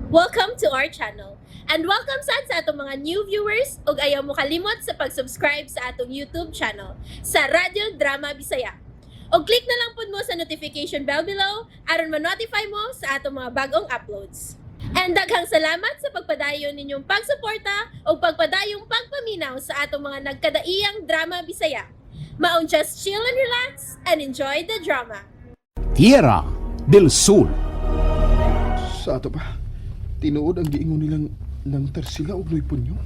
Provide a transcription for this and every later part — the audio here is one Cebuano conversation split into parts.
Welcome to our channel. And welcome sad sa atong mga new viewers ug ayaw mo kalimot sa pag-subscribe sa atong YouTube channel sa Radyo Drama Bisaya. Og click na lang pud mo sa notification bell below aron ma-notify mo sa atong mga bagong uploads. And daghang salamat sa pagpadayon ninyong pagsuporta ug pagpadayong pagpaminaw sa atong mga nagkadaiyang drama Bisaya. Maong just chill and relax and enjoy the drama. Tierra del Sol. Sa ato pa, tinuod ang giingon nilang nang Tarsila og Noy Punyo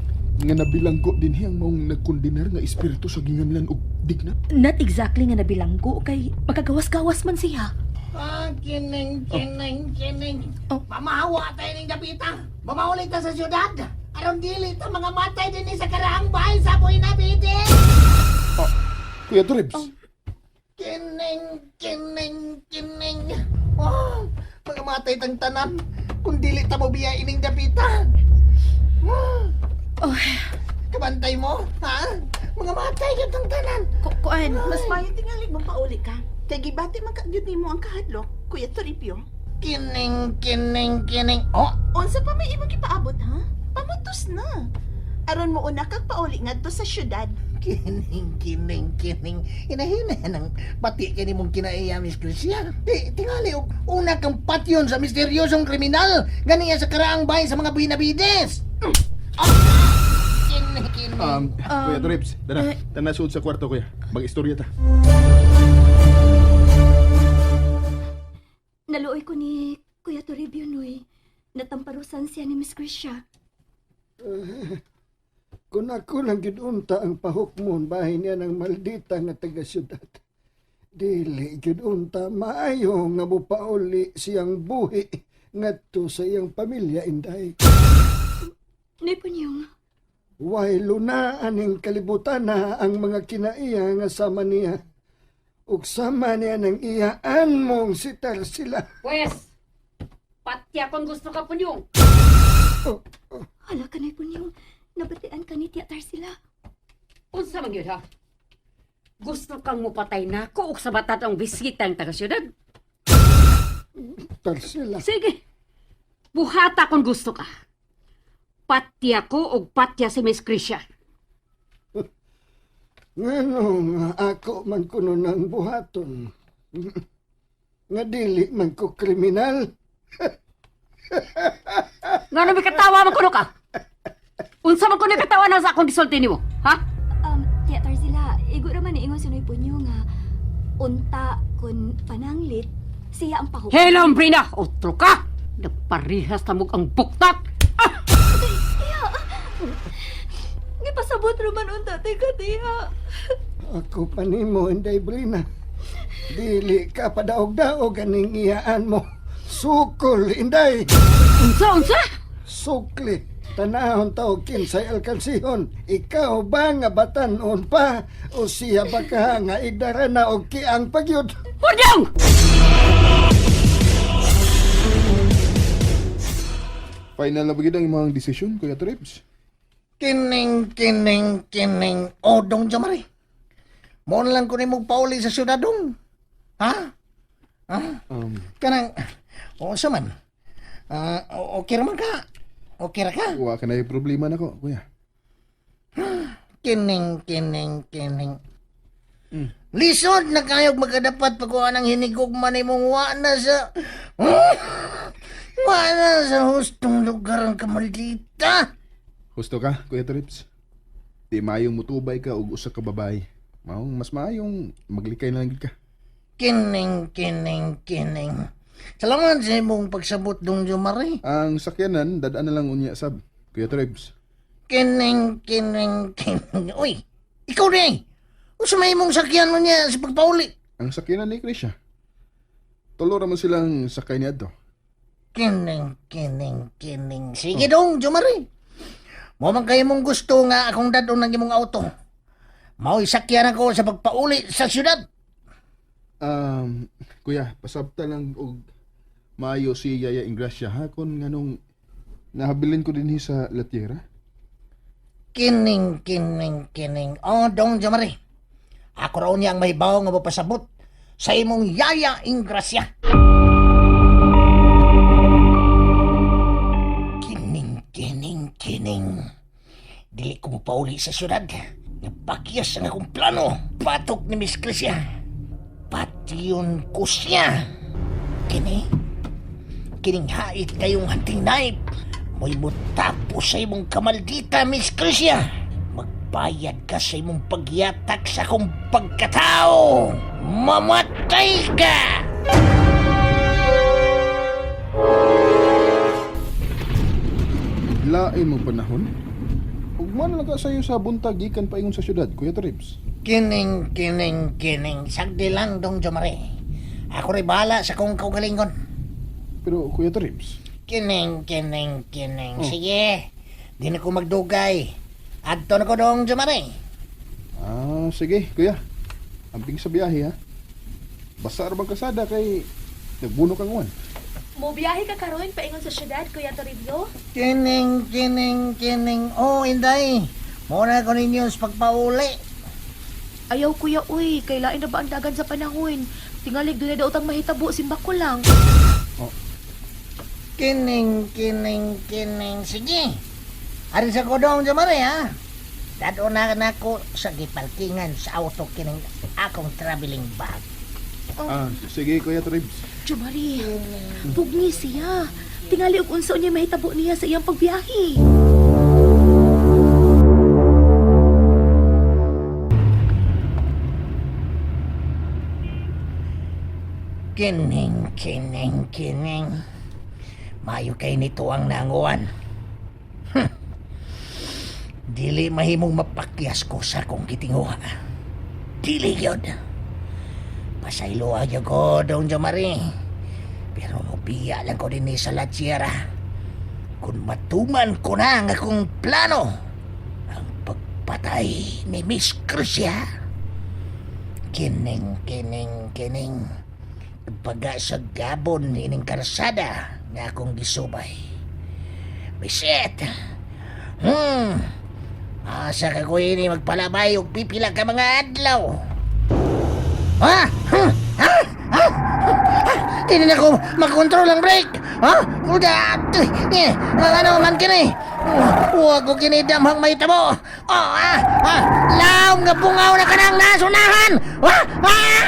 nga nabilanggo dinhi ang maong nagkondenar nga espiritu sa ginganlan og digna. Not exactly nga nabilanggo kay makagawas-gawas man siya. Ah, kining, kining, kining. Oh. Mamahawa tayo ng dapita. Mamaulit ta sa syudad. Aron dili ta mga matay din sa karaang bahay sa buhay na bitin. Kuya Toribs, Kining, kining, kining. Oh, mga matay tang tanan. Kung dili ta mo biya ining dapita. Oh. Oh. Kabantay mo, ha? Mga matay gyud tang tanan. Kuan, Mas mayo tingali mong pauli ka. Kay gibati man kagyud nimo ang kahadlok, Kuya Toribio. Kining, kining, kining. Oh, Unsa pa may imong gipaabot ha? Pamutos na. Aron mo una kag pauli ngadto sa syudad. Kining, kining, kining. Hinahina ng pati kini mong kinaiya, Miss Gracia. Di, tingali, og una kang patyon sa misteryosong kriminal. Ganiya sa karaang bahay sa mga Binavides. Ah, kining, kining. Kuya Toribs, dara, tana suod sa kwarto kuya. Mag-istorya ta. Naluoy ko ni Kuya Toribio Noy. Natamparusan siya ni Miss Grisha. Kung ako lang gyud unta ang pahukmon bahin niya ng maldita nga taga syudad. Dili gyud unta maayo nga mopauli siyang buhi ngadto sa iyang pamilya, Inday. Noy Punyong, Way luna aning kalibutan na ang mga kinaiya nga sama niya. Ug sama niya ng iyaan mong si Tarsila. Pwes, patya kung gusto ka, Punyong. hala ka Noy Punyong. Nabatian ka ni Tia Tarsila. Unsa man yun, ha? Gusto kang mupatay na ko og sa batad ang bisita ang taga-syudad. Tarsila. Sige, buhata kung gusto ka. Patya ko og patya si Miss Krisha. Ngano nga ako man kuno ng buhaton. Nga dili man ko kriminal. Nga may katawa man kuno ka? Unsa man kuno katawa na sa akong gisulti nimo, ha? Tia Tarsila, igo raman niingon si Noy Punyong nga unta kun pananglit siya ang pahukmon. Hello, Brina! Otro ka! Nagparihas na mo ang buktat! Ah! Gipasabot raman unta tay ka, Tia. Ako pa nimo, Inday Brina. Dili ka padaog-daog aning iyaan mo. Sukol, Inday! Unsa, unsa? Sukli! Tanahon ta og kinsay alkansihon. Ikaw ba nga batanon pa? O siya ba ka nga idara na og kiang pagyud? Punyong! Final na ba gyud ang imong desisyon, Kuya Toribs? Kining, kining, kining. Oh, dong Jamari. Mo na lang ko nimong pauli sa syudad dong. Ha? Ha? Kanang, o sa man? Ah, okay ra man ka. Okay ra ka. Wa ka na yung problema nako, kuya. Kining, kining, kining. Lisod na kayog magkadapat pagkuha ng hinigugma ni mong wa na sa... Wa na sa hustong lugar ang kamaldita. Husto ka, Kuya Toribs. Di maayong mutubay ka og usa ka babae. Maong mas maayong maglikay na lang gid ka. Kining, kining, kining. Salamat sa imong pagsabot dong Jumari. Ang sakyanan dadaan na lang unya sab, Kuya Toribs. Kining, kining, kining. Uy, ikaw ni. Unsa may imong sakyan mo niya sa pagpauli? Ang sakyanan ni Krisha. Tulo ra man silang sakay niadto. Kining, kining, kining. Sige dong, Jumari. Mo man kayo mong gusto nga akong dadon ng imong auto. Mao'y sakyan ako sa pagpauli sa syudad. Kuya, pasabta lang og maayo si Yaya Ingracia ha kon nganong nahabilin ko dinhi sa La Tierra. Kining, kining, kining. Oh, dong, Jumari. Ako raw niya ang may bawo nga mapasabot sa imong Yaya Ingracia. pauli sa syudad. Napakyas ang akong plano. Patok ni Miss Clesia. Patyon ko siya. Kini? Kining hait kayong hunting knife. Mo'y mutapos sa imong kamaldita, Miss Clesia. Magbayad ka sa imong pagyatak sa akong pagkatao. Mamatay ka! Lain mo panahon. Ugma na lang ka sayo sa buntag gikan paingon sa syudad, Kuya Toribs. Kining, kining, kining. Sagdi lang, Dong Jomare. Ako rin bahala sa kong kaugalingon. Pero Kuya Toribs, Kining, kining, kining. Sige, di na ko magdugay. Adto na ko, Dong Jomare. ah, sige, Kuya. Amping sa biyahe ha. Basta ra bang kasada kay nagbuno kang uwan. Mobiyahe ka karon paingon sa syudad, Kuya Toribio? Kining, kining, kining. Oh, inday. Muna ko ninyo sa pagpauli. Ayaw kuya, uy, kay lain na ba ang dagan sa panahon? Tingalig doon na daw tang mahitabo, simba ko lang. Kining, kining, kining. Sige. Ari sa ko, Dong Jomare, ha? Dado na nako sa giparkingan sa auto kining akong traveling bag. Ah, sige Kuya Toribs. Jomari, pugni siya. Tingali og unsa niya mahitabo niya sa iyang pagbiyahe. Kining, kining, kining. Mayo kay nito ang nanguan. Dili mahimong mapakyas ko sa akong gitinguha. Dili yun. Pasayloa gyud ko, Dong Jomari. Pero mobiya lang ko din sa La Sierra. Kung matuman ko na ang akong plano, ang pagpatay ni Miss Crucia. Kining, kining, kining. Baga sa gabon ining karsada nga akong gisubay. Bisit! Asa ka ko ini magpalabay og pipila ka mga adlaw. Ha? Ha? Ha? Ha? Ha? Di na ko makontrol ang brake. Ha? Uda! Eh, ano man kini? Huwag ko kinidamhang may tabo. Oh, ah, ah, laom nga bungaw na kanang nasunahan. Ah, ah!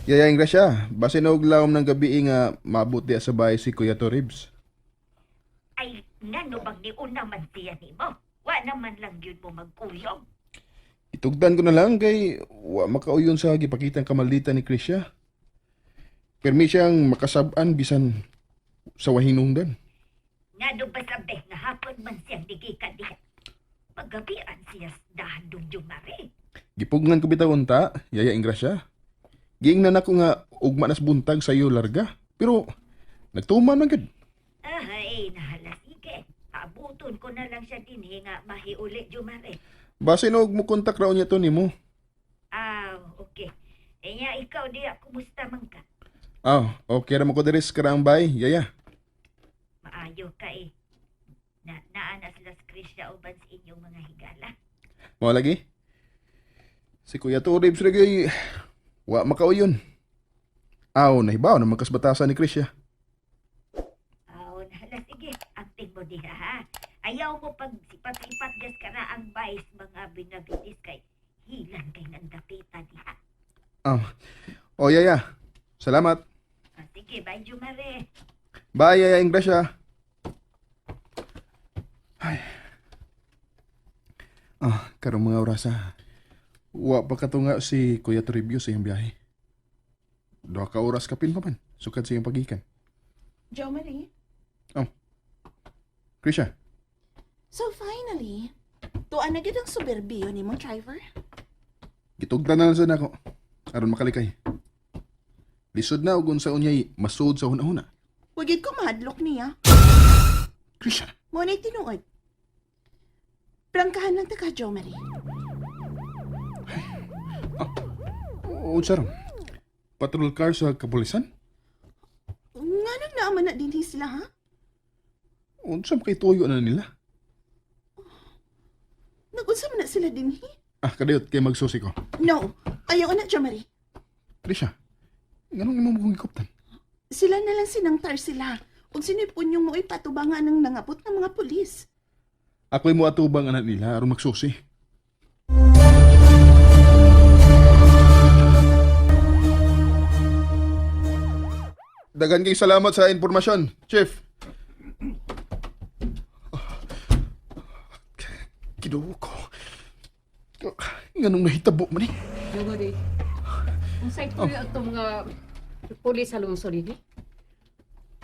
Yaya Ingracia, basin og lawom ng gabi nga maabot diya sa bahay si Kuya Toribs. Ay, ngano bang niuna man siya nimo? Wa naman lang yun mo magkuyog. Itugdan ko na lang kay wa makauyon sa gipakitang kamaldita ni Krisha. Permi siyang makasab-an bisan sa wahinungdan. Ngano ba sabi nga hapon man siyang nigikan diha? Paggabian siya sa dahan dong Jomare. Gipugnan ko bitaw unta, Yaya Ingracia. Giingnan ako nga ugma nas buntag sa iyo larga. Pero nagtuman man gud. Ay, nahala sige. Abuton ko na lang siya dinhi nga mahiuli Jomare. Basin og mo kontak raw niya to nimo. Ah, okay. Enya ikaw diya kumusta man ka? Ah, okay ra mo ko diri sa karaang bay, Yaya. Maayo ka eh. Na naa na sila sa Krisya uban sa inyong mga higala. Mao lagi. Si Kuya Toribs ra gyud wa makauyon. Aw, nahibaw na magkasbatasan ni Krisha. Aw, nahala sige. Amping mo diha ha. Ayaw mo pag sipat-sipat gas ka ang vice mga binabitis kay hilan kay nandapita diha. Ah. Oh, Yaya. Salamat. Ah, sige, bye Jumare. Bye, Yaya Ingracia. Ay. Ah, karong mga orasa. Wa pa katunga si Kuya Toribio sa iyang biyahe. Duha ka oras kapin pa man, sukad sa iyang pagikan. Jo Marie. Krisha, So finally, tuan na gid ang soberbiyo ni mong driver. gitugdan na lang sa nako aron makalikay. Lisod na og unsa unyay masuod sa hunahuna. Wa gid ko mahadlok niya. Krisha, Mo na tinuod. Prangkahan lang ta ka, Jo Marie. unsa ron? Patrol car sa kapulisan? Nga nang naaman na dinhi sila, ha? Unsa man kay tuyo na nila? Nagunsa man na sila dinhi? Ah, kadiyot kay magsusi ko. No, ayaw na, Jomari. Trisha, nganong imo mo kong gikuptan? Sila na lang sinang Tarsila. Ug sinipunyong mo ipatubangan ang nangabot ng mga pulis. Ako'y mo atubang anak nila aron magsusi. Dagan kay salamat sa impormasyon, Chief. Kinuha ko. Nganong nahitabo man eh. Jomari, unsay tuyo atong mga pulis sa lungsod ini?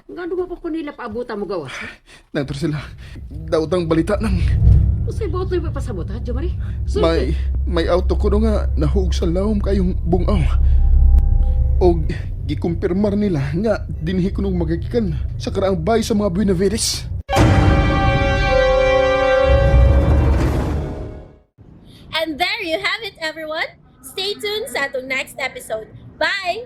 Ngano ba pa ko nila paabutan mo gawas? Ha? Nangtor sila. Dautang balita nang Unsay buot mo ipasabot ha, Jomari? may auto ko nga nahug sa lawom kayong bungaw. Og gikumpirmar nila nga dinhi ko nung magagikan sa karaang bay sa mga Buenavides. And there you have it, everyone. Stay tuned sa atong next episode. Bye!